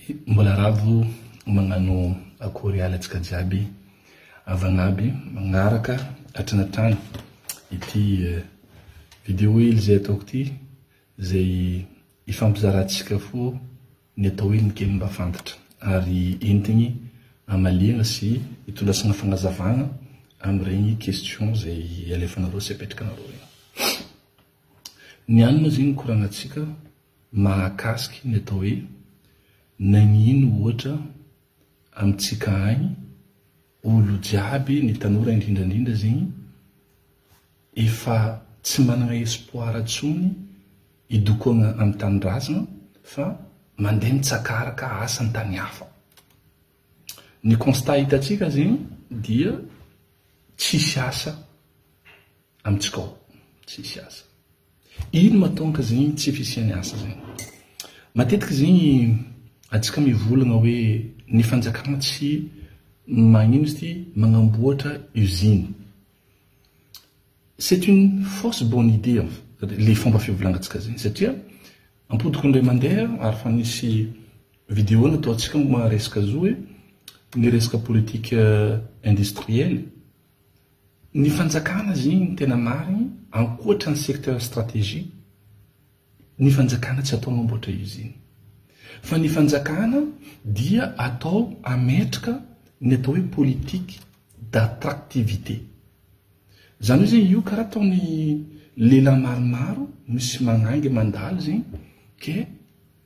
Mbola ravo magnano akory aly antsika jiaby havagna aby magnaraka hatrany hatrany ity video hely izay ataoko ity izay ifampizarantsika fo ny atao hoe ny kely mba fantatra ary entigny amaliagna sy itondrasagna fagnazavagna amin'iregny question izay alefanareo sy apetrakanareo regny. Ny any moa zegny koragnantsika mahakasiky ny atao hoe nagnino ohatra amintsika agny olo jiaby ny tanora indrindra indrindra zegny efa tsy managna espoir tsony hidokoagna amy tanindrazagna fa mandeha mitsakaraka asa an-tany hafa. Ny constat hitantsika zegny dia tsisy asa amintsika ao, tsisy asa. Ino mahatonga zegny tsy fisian'ny asa zegny? Matetiky zegny antsika mivolagna hoe ny fanjakana tsy magnino izy ty magnamboatra usine. C'est une fausse bonne idée le fomba fivolagnantsika zegny satria ampodiko indray mandeha ary fa nisy vidéo nataontsika momba resaka zo hoe ny resaka politique industrielle. Ny fanjakana zegny ny tena marigny ankoatra ny secteur stratégique ny fanjakana tsy atao mamboatra usine fa ny fanjakana dia atao ametraka ny atao hoe politique d'attractivité zany hoe zegny io karaha ataony lehilahy maromaro misy magnangy mandalo zegny ke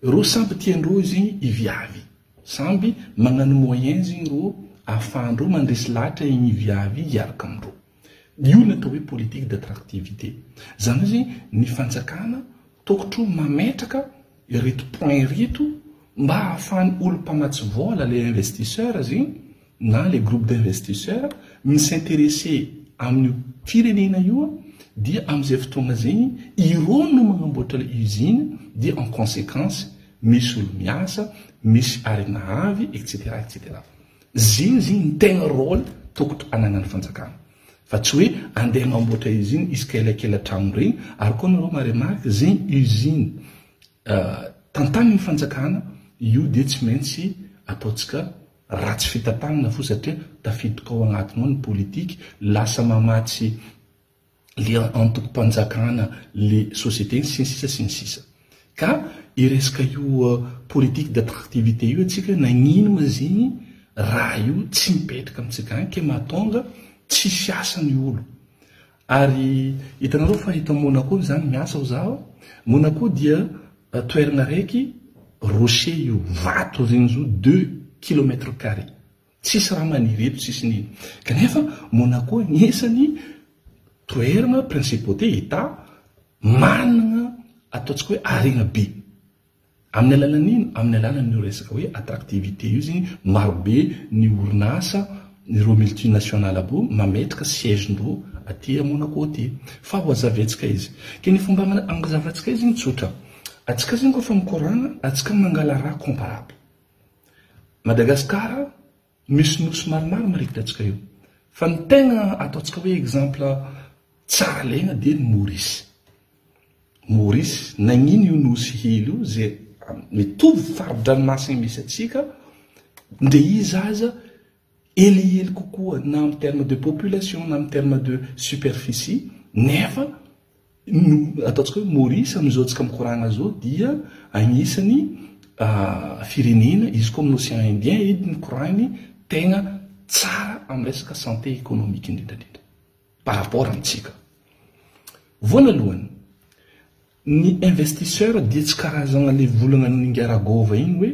reo samby tiandreo zegny hiviavy Samby magnano moyen zegny rô ahafahandreo mandresy lahatra igny viavy igny hiaraka amindreo. Io ny atao hoe politique d'attractivité. Zany hoe zegny ny fanjakana tokotro mametraka ireto point ireto mba ahafahan'ny olo mpamatsy vôla, les investisseurs zegny na les groupes d'investisseurs mi-s'intéresser amin'io firenena io dia amin'izay fotoagna zegny ireo no magnamboatra le usine dia en conséquence misy olo miasa, misy harena avy etc etc. Zegny zegny ny tegna rôle tokotro anagnan'ny fanjakana fa tsy hoe andeha agnamboatra usine isaka elakelan-tragno regny ary koa nareo maremarika zegny usine tantanin'ny fanjakana io dia tsy maintsy ataontsika ratsy fitantanana fo satria tafiditra ao agnatiny ao ny politique, lasa mamatsy le antokom-panjakana le société sy ny sisa sy ny sisa. Ka hiresaka io politique d'attractivité io antsika nagnino ma zegny raha io tsy mipetraka amintsika agny ke mahatonga tsisy asa ny olo. Ary hitanareo fa eto Monaco zany miasa ho zaho, Monaco dia toerana raiky rocher io, vato zegny izy io deux kilomètres carré, tsisy raha maniry eto tsisy nino, kanefa Monaco agnisan'ny toerana principauté, Etat managna ataontsika hoe harena be. Amin'ny alalan'ny inona? Amin'ny alalan'io resaka hoe attractivité io zegny, maro be ny orinasa, ireo multinationales aby io mametraka siège-ndreo aty à Monaco aty. Fa ho azavaintsika izy. Ke ny fomba agnazavantsika izy zegny tsotra. Antsika zegny kôfa mikoragna, antsika mangala raha comparable. Madagascar, misy nosy maromaro marikitra antsika io. Fa ny tegna ataontsika hoe exemple tsara alaigna dia ny Maurice. Maurice, nagnino io nosy hely io ze mitovy fari-dranomasina misy antsika, ndre izy aza helihely kokoa na amin'ny terme de population na amin'ny terme de superficie, nefa no ataontsika hoe Maurice amin'izao antsika mikoragna zao dia agnisan'ny firenena izy koa amin'ny océan Indien edy ny koragny tegna tsara amin'ny resaka santé économique indrindrandrindra. par rapport amintsika. Voanalohany, ny investisseur dia tsy karazagna le volagna Ningaragova igny hoe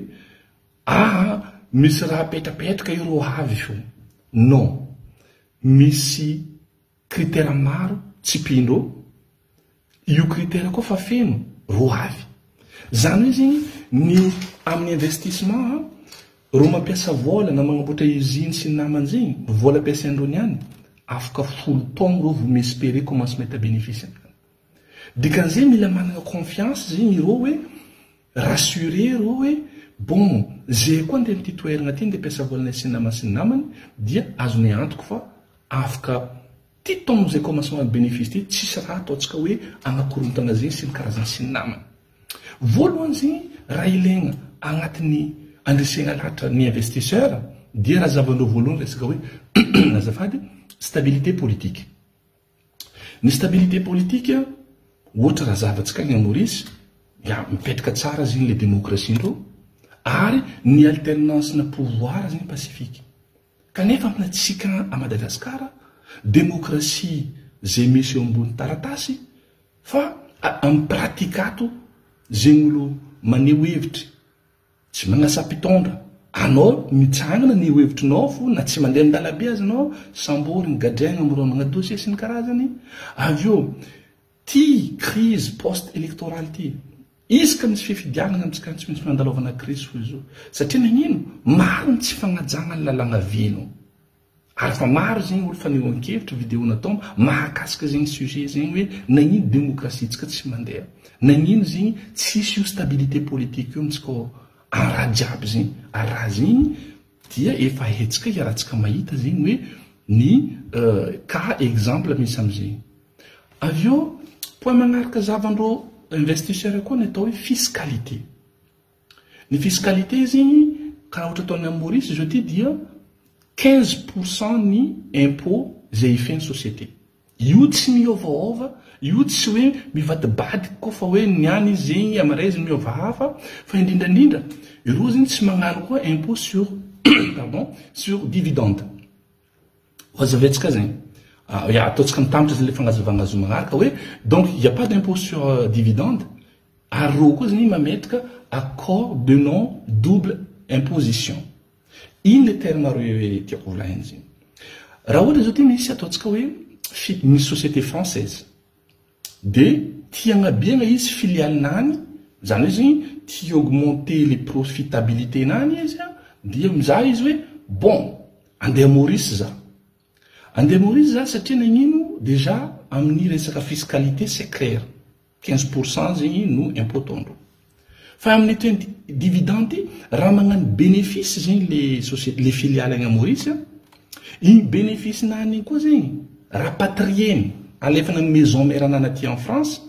aa misy raha apetrapetraka io rô avy fô. Non, misy critère maro tsipihindrô, io critère koa fa feno rô avy. Zany hoe zegny ny amin'ny investissement rô mampiasa vôla na magnamboatra usine sy ny namany zegny, vôla ampiasaindrô niany afaka folo taogno rô vao mi-esperer commence mahita bénéfice amin'izany. Dikan'izay mila managna confiance zegny irô hoe rassurer rô hoe bon zay koa andeha amin'ity toeragna ty andeha ampiasa vôlanay sy ny namany sy ny namany dia azonay antoko fa afaka Ty taogno zay commencement ny bénéfice ty tsisy raha ataontsika hoe anakorontana zegny sy ny karazany sy ny namany. Voalohany zegny raha ilaigna agnatin'ny Andresena lahatra ny investisseur dia raha zavanao voalohany resaka hoe azafady stabilité politique. Ny stabilité politique ohatra raha zavatsika any Maurice dia mipetraka tsara zegny le démocratie ndreo ary ny alternance na pouvoir zegny pacifique. Kanefa aminatsika a Madagasikara démocratie zay misy eo ambony taratasy fa amin'ny pratique ato zegny olo maneho hevitry tsy magnasa-pitondra anao mitsangana ny hevitrinao fo na tsy mandeha an-dalambe azy anao samboriny gadraigna mironagna dossier sy ny karazany. Avy eo ty crise post électorale ty izy ka misy fifidianana amitsika tsy maintsy mandalovana crise fo izy io satria nagnino maro ny tsy fagnajagna ny lalàna velogno ary fa maro zegny olo fanehoan-kevitra vidéo natao mahakasika zegny sujet zegny hoe nagnino démocratie tsika tsy mandeha, nagnino zegny tsisy io stabilité politique io amitsika ao raha jiaby zegny. Ary raha zegny dia efa hetsika iarahantsika mahita zegny hoe ny cas exemple misy amizegny. Avy eo point magnaraka zavandreo investisseur koa ny atao hoe fiscalité. Ny fiscalité zegny karaha ohatra ataony amin'ny Maurice zao ty dia 15% ny impôt zay ifeny société. Io tsy miovaova, io tsy hoe mivadibadiky koa fa hoe niany izy zegny amaray izy miova hafa, fa indrindrandrindra ireo zegny tsy magnano koa impôt sur pardon sur dividende. Hazavaintsika zegny. Ya, ataontsika mitambatra zegny le fagnazavagna azo magnaraka hoe donc il y a pas d'impôt sur dividende ary reo koa zegny mametraka accord de non double imposition. Ino le terme roe tiako volagniny zegny? Raha ohatra zao ty misy ataontsika hoe misy société française de tia agnabiagna izy filiale-nany, zany hoe zegny tia augmenter le profitabilité-nany izy dia mizaha izy hoe bon, andeha Maurice za. Andeha Maurice za satria nagnino déjà amin'ny resaka fiscalité c'est clair. 15% zegny no impôt ataondreo. Fa amin'ny teny dividende raha magnano bénéfice zegny le société, le filiale agny Maurice, igny bénéfice nany igny koa zegny rapatrieny alefana amin'ny maison mère anany aty en France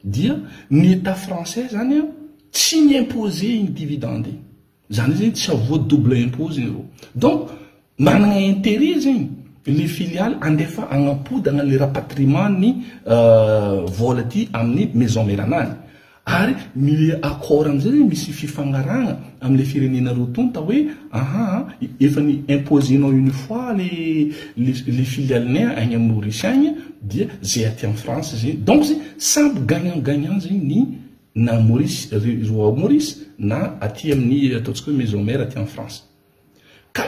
dia ny état français zany tsy mi-imposer igny dividende igny. Zany zegny tsy avoa double impôt zegny reo. Donc managna intérêt zegny le filiale andefa agnampody agnano le rapatriement ny vola ty amin'ny maison mère anany. Ary ny accord amizay zegny misy fifagnarahana amle firenena roa tonta hoe aha efa ny imposenao une fois le filiale-nay agny amin'ny Maurice agny dia zay aty amin'ny France zegny. Donc zegny samby gagnant gagnant zegny ny na Maurice ro Maurice na aty amin'ny ataontsika hoe maison mère aty en France. Ka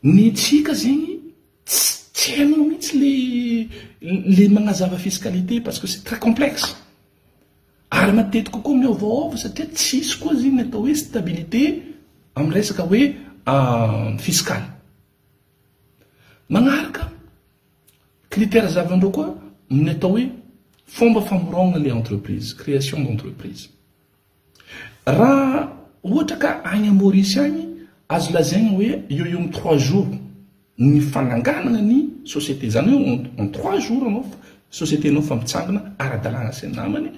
ny tsika zegny tsy hainao mihitsy le magnazava fiscalité parce que c'est très complexe. Ary matetiky kokoa miovaova satria tsisy koa zegny ny atao hoe stabilité amin'ny resaka hoe fiscale. Magnaraka critère zavandreo koa ny atao hoe fomba famorogna le entreprise, création d'entreprise. Raha ohatra ka agny Maurice agny azo lazaigna hoe eo eo amin'ny 3 jours ny fananganana ny société, zany hoe en 3 jours anao société anao fa mitsangana ara-dalàna sy ny namany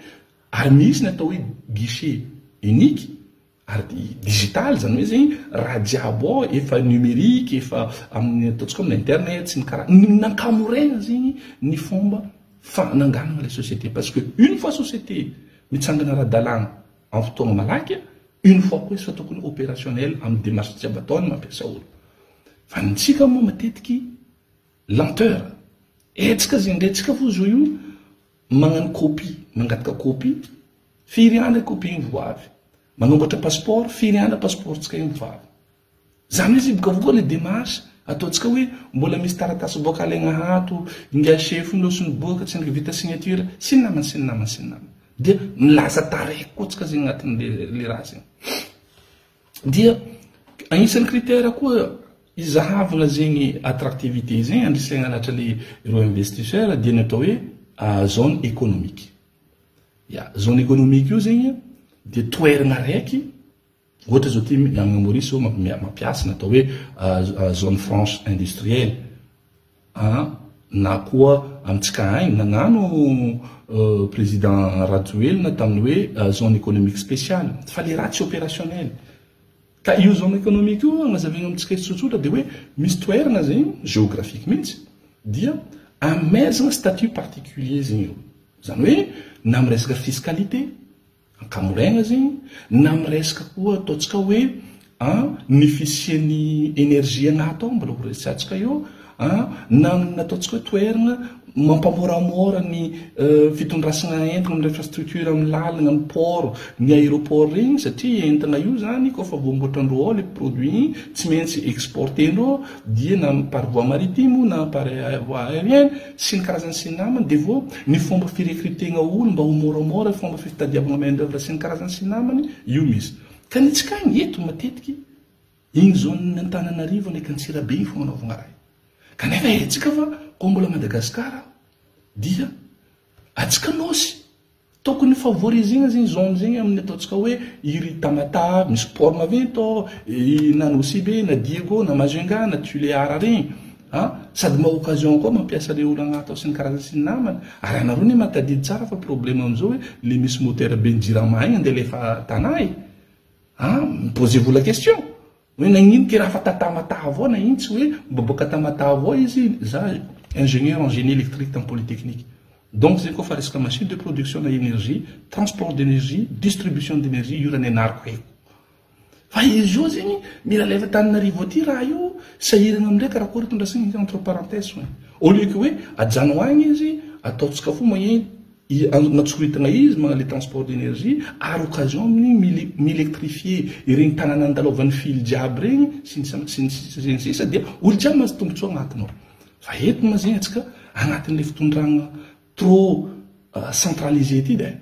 ary misy ny atao hoe guichet unique ary digital, zany hoe zegny raha jiaby ao efa numérique, efa amin'ny ataontsika amin'ny internet sy ny karaha nankamorena zegny ny fomba fananganana le société parce que une fois société mitsangana ara-dalàna amin'ny fotoagna malaky, une fois koa izy fa tokony opérationnel amin'ny démarche jiaby ataony mampiasa olo. Fa nitsika moa matetiky lenteur etsika zegny ndray fo zo io magnano copie, mangataka copie firy andro copie igny vo avy, magnamboatra passeport firy andro passeport tsika igny vo avy. Zany hoe izy boka vokoa le démarche ataontsika hoe mbola misy taratasy boaka alaigna ato inga chef io boaka tsy vita signature sy ny namany sy ny namany sy ny namany dia milaza taraiky koa tsika zegny agnatin'le le raha zegny. Dia agnisan'ny critère koa izahavana zegny attractivité zegny andrisegna anatra le ireo investisseur dia ny atao hoe zone économique. Ya, zone économique io zegny dia toerana raiky ohatra zao ty agny Maurice zao mampiasa ny atao hoe zone franche industrielle na koa amitsika agny nagnano président Rajoelina tamin'ny hoe zone économique spéciale fa le raha tsy opérationnel. Ka io zone économique io agnazavaigna amintsika eto tsotsotra dia hoe misy toerana zegny géographique mihitsy dia amezagna statut particulier zegny io. Zany hoe na amin'ny resaka fiscalité, ankamoraigna zegny, na amin'ny resaka koa ataontsika hoe an ny fisian'ny énergie agnaty ao mbola ho resahantsika eo an, na amin'ny ataontsika hoe toerana mampamoramora ny fitondrasana entana amin'ny infrastructure amin'ny lalana, ny port, ny aéroport regny satria entana io zany koa fa voamboatrandreo ao le produit igny tsy maintsy exporter-ndreo dia na par voie maritime na par voie aérienne sy ny karazany sy ny namany dia vao ny fomba firecruter-na olo mba ho moramora fomba fitadiavana main d'oeuvre sy ny karazany sy ny namany io misy. Ka ny antsika agny eto matetiky igny zone Antananarivo ndraiky Antsirabe igny fo anaovagna raha io. Kanefa haintsika fa koa mbola Madagasikara dia antsika nosy tokony favorisena zegny zone zegny amin'ny ataontsika hoe iry Tamatave misy port maventy ao, na Nosy Be na Diego na Majunga na Tuléar regny a, sady mba occasion koa mampiasa le olo agnaty ao sy ny karazany sy ny namany. Ary anareo ne mahatadidy tsara fa problème amizao hoe le misy moteur be ny Jirama igny andeha alefa Tana e, a posez-vous la question hoe nagnino ke raha fa ta Tamatave avao nagnino tsy hoe mba boaka Tamatave avao izy. Za ingénieur en génie électrique dans Polytechnique, donc zegny koa fa resaka machine de production na énergie, transport d'énergie, distribution d'énergie io raha nianariko haiko. Fa izy io zegny mila alefa Tananarivo aty raha io sahirana amindray karakory tondrasiny entre parenthèses hoe au lieu que hoe ajano agny izy ataontsika fo moyen natsoritana izy mana le transport d'énergie ary occasion amin'igny mi-électrifier ireny tanàna andalovan'ny fily jiaby regny sy ny sy ny sy ny sisa dia olo jiaby mahazo tombontsoa agnatiny ao. Fa eto ma zegny antsika agnatin'le fitondragna trop centralisé ty de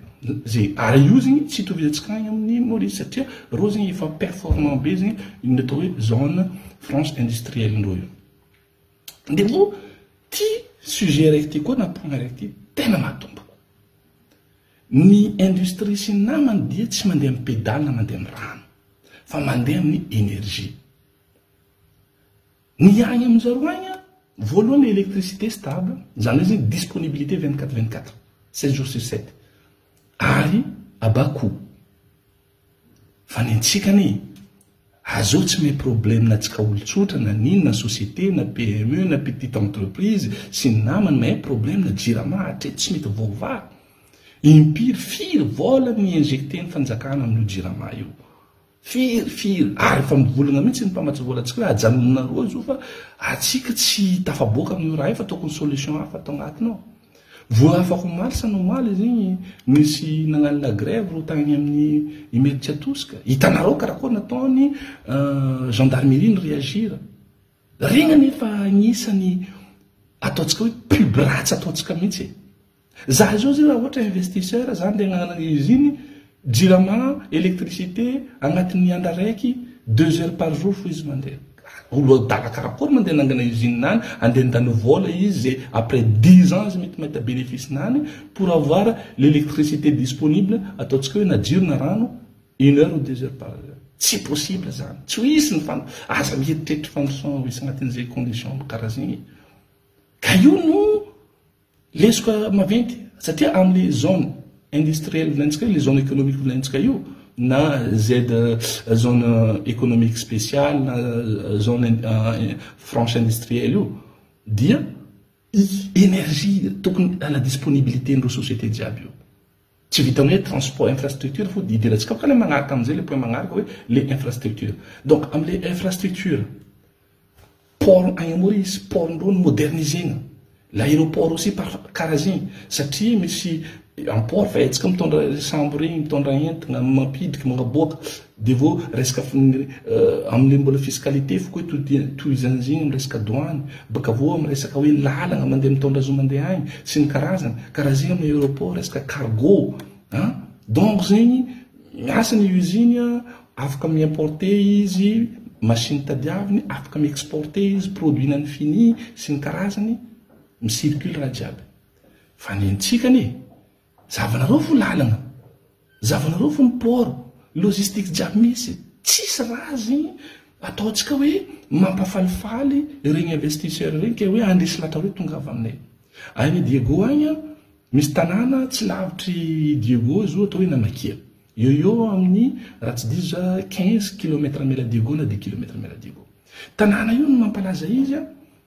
zay ary io zegny tsy itovizantsika agny amin'ny Maurice satria reo zegny efa performant be zegny ny atao hoe zone franche industrielle ndreo io. De vo ty sujet raiky ty koa na point raiky ty tena mahatomboko ny industrie sy ny namany dia tsy mandeha amin'ny pédale na mandeha amin'ny rano fa mandeha amin'ny énergie. Ny agny amin'zareo agny a voalohany électricité stable, zany hoe zegny disponibilité 24 24, 7 jours sur 7 ary à bas coût. Fa ny antsika anie azao tsy mahay problème na antsika olon-tsotra na nino na société na PME na petite entreprise sy ny namany mahay problème na Jirama hatreto tsy mety voavaha. Impiry firy vola ny injecté ny fanjakana amin'io Jirama io, firy firy, ary efa mivolagna mihitsy ny mpamatsy vola antsika hoe ajanonareo izy io fa atsika tsy tafaboaka amin'io raha io fa tokony solution hafa atao agnatiny ao. Vo afaka omaly sa nomaly izy igny nisy nagnano la grève ro tagny amin'ny Imerintsiatosika, hitanareo karakory nataony gendarmerie ny réagir regny nefa agnisany ataontsika hoe pub ratsy ataontsika mihitsy e. Za zao zay raha ohatra investisseur za andeha hagnana usine Jirama électricité agnatin'ny andro araiky 2 heures par jour fo izy mandeha. Olo adala karakory mandeha nangana usine any andeha andany vola izy zay après 10 ans izy mety mahita bénéfice nany pour avoir l'électricité disponible ataontsika hoe na jiro na rano 1 heure ou 2 heures par heure. Tsy possible zany, tsy ho isy ny fan aza mieritreritra fandrosoana ho isy agnatin'izay condition karaha zegny. Ka io no lesoka maventy satria am'le zone industrielle volanintsika io, le zone économique volanintsika io na z zone économique spéciale na zone franche industrielle io dia énergie tokony à la disponibilité ndreo société jiaby io. Tsy vitany hoe transport, infrastructure fo idirantsika fa le magnaraka amizay le point magnaraka hoe le infrastructure. Donc am'le infrastructure, port agny Maurice, port ndreo ny modernisena, l'aéroport aussi par karaha zegny satria misy en port fa haintsika mitondra sambo regny mitondra entana mampidriky magnaboaka de vo resaka am'le mbola fiscalité fo koa hoe tohizany zegny amy resaka douane baka vo amy resaka hoe lalagna mandeha mitondra zo mandeha agny sy ny karazany karaha zegny amin'ny aéroport resaka cargo an. Donc zegny miasa ny usine a afaka mi-importer izy machine tadiaviny, afaka mi-exporter izy produit nany fini sy ny karazany, mi-circule raha jiaby. Fa ny antsika anie zavanareo fo lalagna, zavanareo fo ny port, logistique jiaby misy, tsisy raha zegny ataontsika hoe mampafalifaly regny investisseur regny ke hoe andresy lahatra hoe tonga avy aminay agny. Diego agny a misy tanàna tsy lavitry Diego izy io atao hoe Namakia. Eo eo amin'ny raha tsy diso za 15 kilomètre miala Diego na 10 kilomètre miala Diego. Tanàna io ny mampalaza izy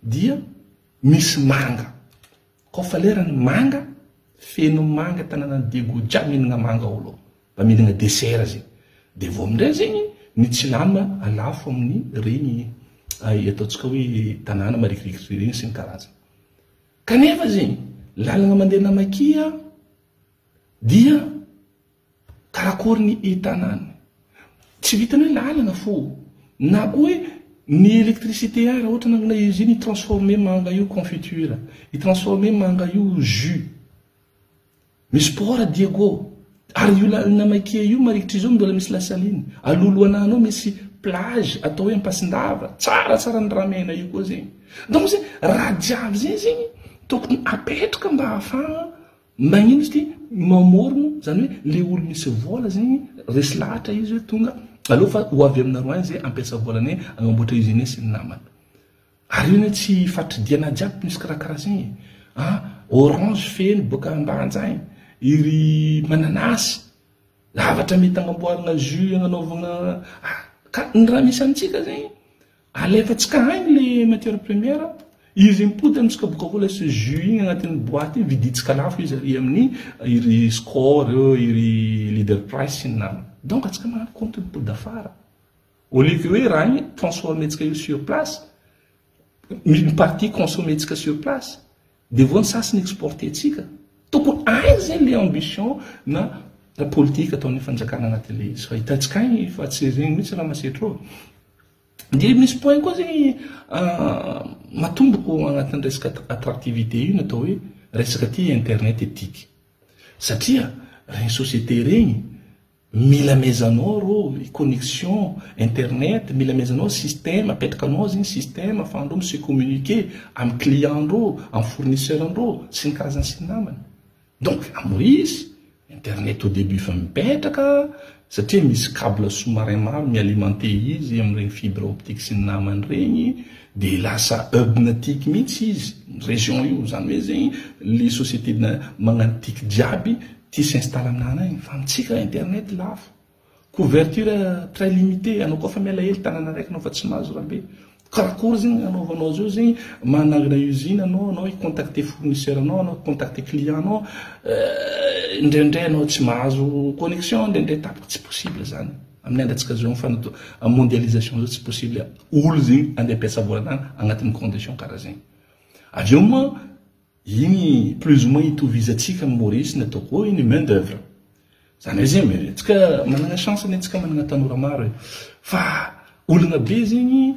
dia misy manga. Koa lerany manga, feno manga tanànan'i Diego jiaby mihinagna manga olo. Mba mihinagna dessert zegny. Dia vao amindray zegny ny tsilama alafo amin'ny regny ataontsika hoe tanàna marikirikitry regny sy ny karazany. Kanefa zegny lalagna mandeha Namakia dia karakory ny etanany. Tsy vitany hoe lalagna fô na koa hoe ny électricité raha ohatra nangana usine hi-transformer manga io confiture, hi-transformer manga io jus. Misy port Diego. Ary io lalana Namakia io marikitry izao mbola misy lasaline. Alohalohananao misy plage atao hoe Ampasindava. Tsara tsara ny ramena io koa zegny. Donc zegny raha jiaby zegny zegny tokony apetraka mba ahafahana magnino izy ty mamorogno zany hoe le olo misy vola zegny resy lahatra izy hoe tonga aleo fa ho avy aminareo agny zay ampiasa volanay agnamboatra usine sy ny namany. Ary io anie tsy faritry Diana jiaby misy karakara zegny e. Ah, orange feno boaka Ambanja agny, iry mananasy, zavatra mety agnamboaragna jus agnanaovagna ah, ka ny raha misy amintsika zegny alefantsika agny le matière première, izy mipody amintsika boaka koa lasa jus igny agnatin'ny boîte igny vidintsika lafo izy ary amin'ny iry Score, iry Leader Price sy ny namany. Donc antsika magnano compte mipody afara. Au lieu que hoe raha igny transformer-tsika io sur place, une partie consommer-tsika sur place, de vao ny sasany exporter-tsika. Tokony aiza zegny le ambition na politique ataon'ny fanjakana agnatin'le izy. Fa hitantsika agny fa tsy regny mihitsy raha masetro eo. De misy point koa zegny matomboko agnatin'ny resaka attractivité io natao hoe resaka ty internet éthique. Satria regny société regny mila amezanao rô connexion internet, mila amezanao système, apetrakanao zegny système ahafahandreo mi-se communiquer amin'ny client-ndreo, amin'ny fournisseur-ndreo sy ny karazany sy ny namany. Donc à Maurice, internet au début efa mipetraka satria misy câble sous-marin maro mi-alimenter izy amin'ireny fibre optique sy ny namany regny, de lasa hub na TIC mihitsy izy, région io, zany hoe zegny le société magnano TIC jiaby tia s'installe aminany agny, fa amintsika internet lafo. Couverture très limitée, anao koa fa miala hely tanàna raiky anao fa tsy mahazo raha be. Karakory zegny anaovanao azy io zegny manangana usine anao, anao hi-contacter fournisseur anao, anao hi-contacter client anao, indraindray anao tsy mahazo connexion, indraindray tapaka, tsy possible zany. Amin'ny andrantsika zao amin'ny mondialisation zao tsy possible olo zegny andeha hampiasa vola agnatin'ny condition karaha zegny. Avy eo moa igny plus ou moins itovizantsika amin'ny Maurice ny ataoko hoe ny main d'œuvre. Zany hoe zegny antsika manana chance anie antsika manana tanora maro e. Fa olana be zegny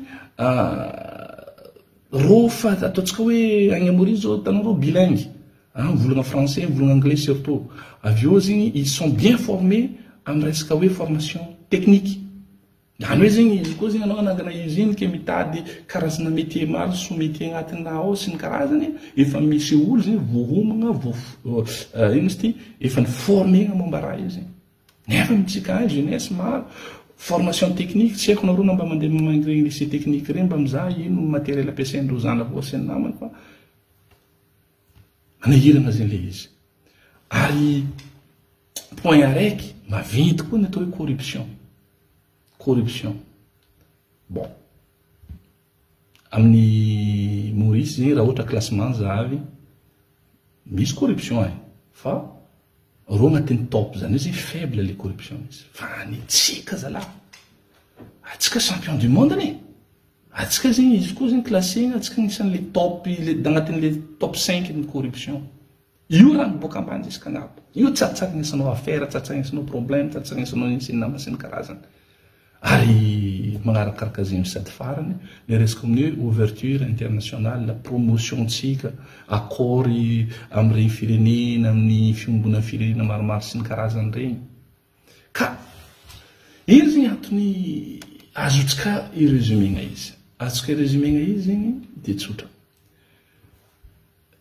rô fa ataontsika hoe agny Maurice zao tanora bilingue, mivolagna français, mivolagna anglais surtout. Avy eo zegny ils sont bien formés amin'ny resaka hoe formation technique. Zany hoe zegny izy koa zegny anao hanangana usine ke mitady karazana métier maro sous métier agnatin'ny raha ao sy ny karazany, efa misy olo zegny voahomagna, vo ino izy ty, efa niformena momba raha io zegny. Nefa amintsika agny jeunesse maro, formation technique, tsy haiko nareo na mba mandeha mamangy regny lycée technique regny mba mizaha ino matériel ampiasaindreo zanako sy ny namany fa manahirana zegny le izy. Ary point araiky maventy koa ny atao hoe corruption. Corruption. Bon. Amin'ny Maurice zegny raha ohatra classement zahavy misy corruption e fa rô agnatin'ny top zany hoe zegny faible le corruption misy. Fa ny tsika zalahy atsika champion du monde anie. Atsika zegny izy koa zegny classé atsika agnisan'le top le agnatin'le top 5 ny corruption. Io raha miboaka ambany jusqu'à agnabo. Io tsatsarin'isanao affaire, tsatsarin'isanao problème, tsatsarin'isanao ino sy ny nama sy ny karazany. Ary magnarakaraka zegny sady farany le resaka amin'ny hoe ouverture internationale, promotion tsika, accord amin'ireny firenena, amin'ny fiombonan'ny firenena maromaro sy ny karazany regny. Ka ino zegny antony azontsika i-résumena izy? Azontsika i-résumena izy zegny de tsotra.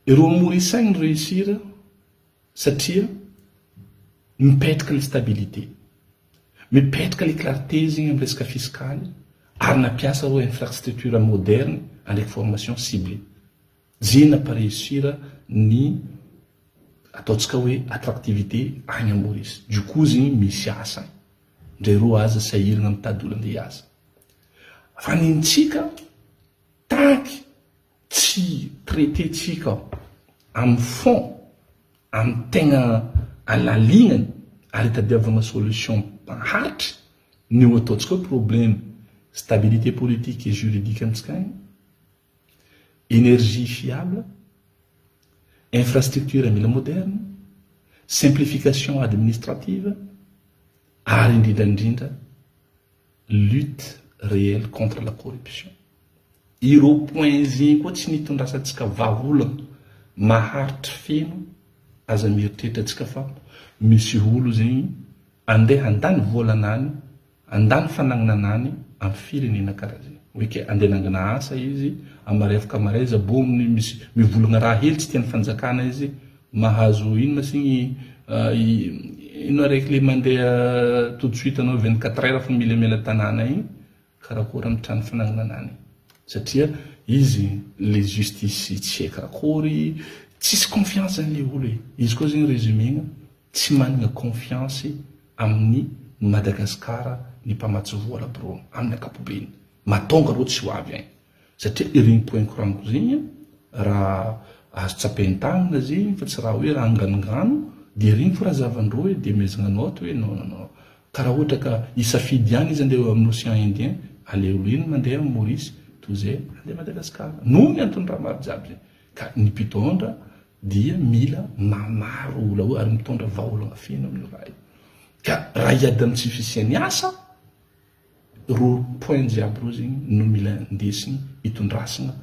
Ireo Maurice ny réussir satria mipetraka le stabilité, mipetraka le clarté zegny amin'ny resaka fiskaly ary nampiasa reo infrastructure moderne andraiky formation ciblée. Zay nampa-réussir ny ataontsika hoe attractivité agny à Maurice. Du coup zegny misy asa agny. Ndre reo aza sahiragna mitady olo andeha hiasa. Fa nintsika taky tsy traité-tsika amin'ny fond, amin'ny tegna alalignany ary itadiavana solution maharitry ny ho ataontsika hoe problème stabilité politique et juridique amintsika agny, énergie fiable, infrastructure mila moderne, simplification administrative, ary indrindraindrindra lutte réelle contre la corruption. Ireo point zegny koa tsy nitondrasantsika vahaolana maharitry feno. Aza mieritreritra atsika fa misy olo zegny andeha handany volanany, andany fanagnananany amin'ny firenena karaha zegny hoe ke andeha nangana asa izy amarefaka amareza bo misy mivolagna raha hely tsy tian'ny fanjakana izy mahazo ino masigny ino araiky le mandeha tout de suite anao 24 heures fa mila miala tanàna igny karakory amin'ny trano fanagnananany, satria izy le justice tsy hay karakory, tsisy confiance zany le olo e. Izy koa zegny résumé-gna tsy manana confiance amin'ny Madagasikara ny mpamatsy vola bro amin'ny ankapobeny, mahatonga reo tsy ho avy agny, satria iregny point koraniko zegny raha azo tsapain-tanana zegny fa tsy raha hoe raha anganongano, de regny fo raha zavandreo hoe de maizagna note hoe non, non, non, karaha ohatra ka isafidy ihany izy andeha amin'ny océan Indien, aleolo iny mandeha amin'ny Maurice toy zay andeha Madagasikara noho ny antony raha maro jiaby zegny. Ka ny mpitondra dia mila mamaro ola io ary mitondra vahaolana feno amin'io raha io. Ka raha hiady amin'ny tsy fisian'ny asa, roa point jiaby roa zegny no mila indesigny hitondrasana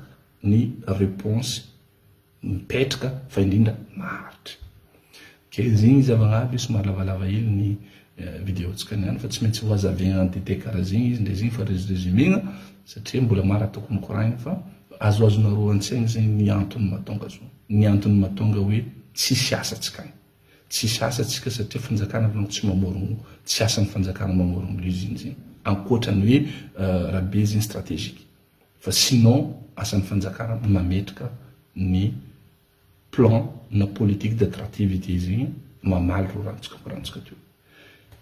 ny réponse mipetraka fa indrindra maharitra. Ke zegny izy avagnaby somary lavalava hely ny vidéo-tsika niany fa tsy maintsy ho azavegna en détail karaha zegny izy ndre zegny fa résumé-gna satria mbola maro tokony koragna fa azoazonareo an-tsaigny zegny ny antony mahatonga zo, ny antony mahatonga hoe tsisy asa tsika agny. Tsisy asa tsika satria fanjakana volagno tsy mamorogno, tsy asan'ny fanjakana mamorogno l'usine zegny ankoatra ny hoe raha be zegny stratégique, fa sinon asan'ny fanjakana mametraka ny plan na politique d'attractivité zegny mamaly ro rantsika korantsika teo.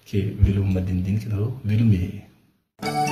Ke veloma madinidinika nareo, veloma e.